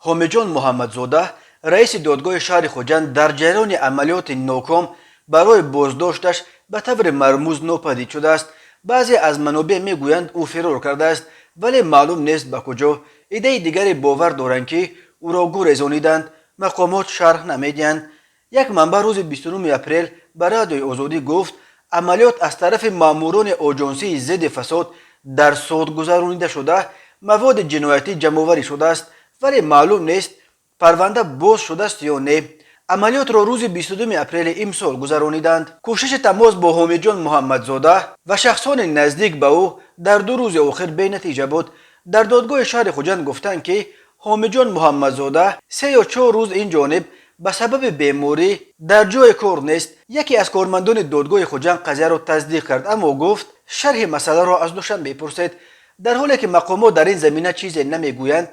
Ҳомиҷон Муҳаммадзода, раиси додгоҳи шаҳри Хуҷанд, дар ҷараёни амалиёти ноком барои боздошташ ба таври мармуз нопадид шудааст. Баъзе аз манобеъ мегӯянд, ӯ фирор кардааст, вале маълум нест, ба куҷо. Иддаи дигаре бовар доранд, ки ӯро гурезониданд. Мақомот шарҳ намедиҳанд. Як манбаъ рӯзи 29 апрел ба Радиои Озодӣ гуфт, амалиёт аз тарафи маъмурони Оҷонсии зидди фасод дар Суғд гузаронида шуда, маводи ҷиноятӣ ҷамъоварӣ шудааст, вале маълум нест, парванда боз шудааст ё не. Амалиётро рӯзи 22 апрели имсол гузарониданд. Кӯшиши тамос бо Ҳомиҷон Муҳаммадзода ва шахсони наздик ба ӯ дар 2 рӯзи охир бенатиҷа буд. Дар додгоҳи шаҳри Хуҷанд гуфтанд, ки Ҳомиҷон Муҳаммадзода 3 ё 4 рӯз ин ҷониб ба сабаби беморӣ дар ҷои кор нест. Яке аз кормандони додгоҳи Хуҷанд қазияро тасдиқ кард, аммо гуфт, шарҳи масъаларо аз Душанбе пурсед. Дар ҳоле ки мақомот дар ин замина чизе намегӯянд,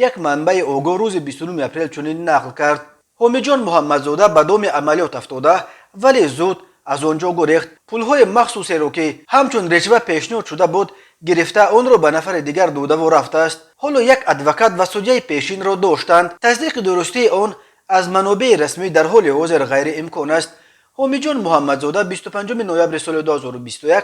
як манбаи огоҳ рӯзи 29 апрел чунин нақл кард: Ҳомиҷон Муҳаммадзода ба доми амалиёт афтода, вале зуд аз он ҷо гурехт. Пулҳои махсусеро, ки ҳамчун ришва пешниҳод шуда буд, гирифта, онро ба нафари дигар додаву рафтааст. Ҳоло як адвокат ва судяи пешинро доштанд. Тасдиқи дурустии он аз манобеи расмӣ дар ҳоли ҳозир ғайриимкон аст. Ҳомиҷон Муҳаммадзода 25 ноябри соли 2021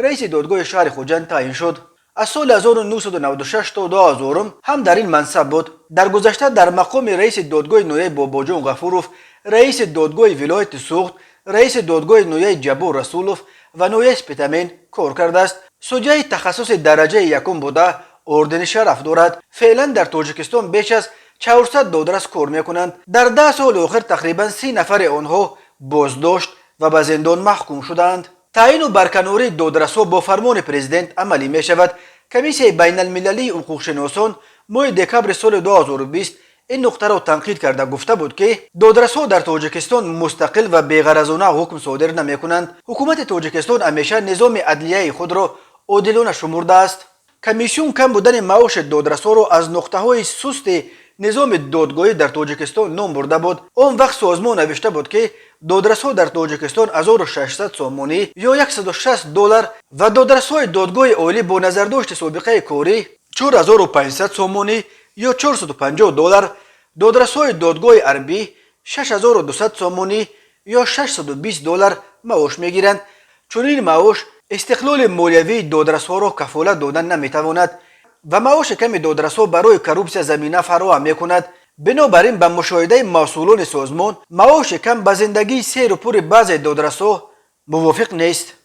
раиси додгоҳи шаҳри Хуҷанд таъин шуд. Аз соли 1996 то 2000 ҳам дар ин мансаб буд. Дар гузашта дар мақоми раиси додгоҳи ноҳияи Бобоҷон Ғафуров, раиси додгоҳи вилояти Суғд, раиси додгоҳи ноҳияи Ҷаббор Расулов ва ноҳияи Спитамен кор кардааст. Судяи тахассуси дараҷаи якум буда, ордени шараф дорад. Феълан дар Тоҷикистон беш аз 400 додрас кор мекунанд. Дар 10 соли охир тақрибан 30 нафари онҳо боздошт ва ба зиндон маҳкум шудаанд. Таъину барканории додрасҳо бо фармони президент амалӣ мешавад. Комиссияи байналмилалии ҳуқуқшиносон моҳи декабри соли 2020 ин нуқтаро танқид карда, гуфта буд, ки додрасҳо дар Тоҷикистон мустақил ва беғаразона ҳукм содир намекунанд. Ҳукумати Тоҷикистон ҳамеша низоми адлияи худро одилона шумурдааст. Комиссион кам будани маоши додрасҳоро аз нуқтаҳои сусти низоми додгоҳӣ дар Тоҷикистон ном бурда буд. Он вақт созмон навишта буд, ки додрасҳо дар Тоҷикистон 1600 сомонӣ ё 160 доллар ва додрасҳои додгоҳи олӣ бо назардошти собиқаи корӣ 4500 сомонӣ ё 450 доллар, додрасҳои додгоҳи ҳарбӣ 6200 сомонӣ ё 620 доллар маош мегиранд. Чунин маош истиқлоли молиявии додрасҳоро кафолат дода наметавонад ва маоши ками додрасҳо барои коррупсия замина фароҳам мекунад. Бинобар ин, ба мушоҳидаи масъулони созмон, маоши кам ба зиндагии серу пури баъзе додрасҳо мувофиқ нест.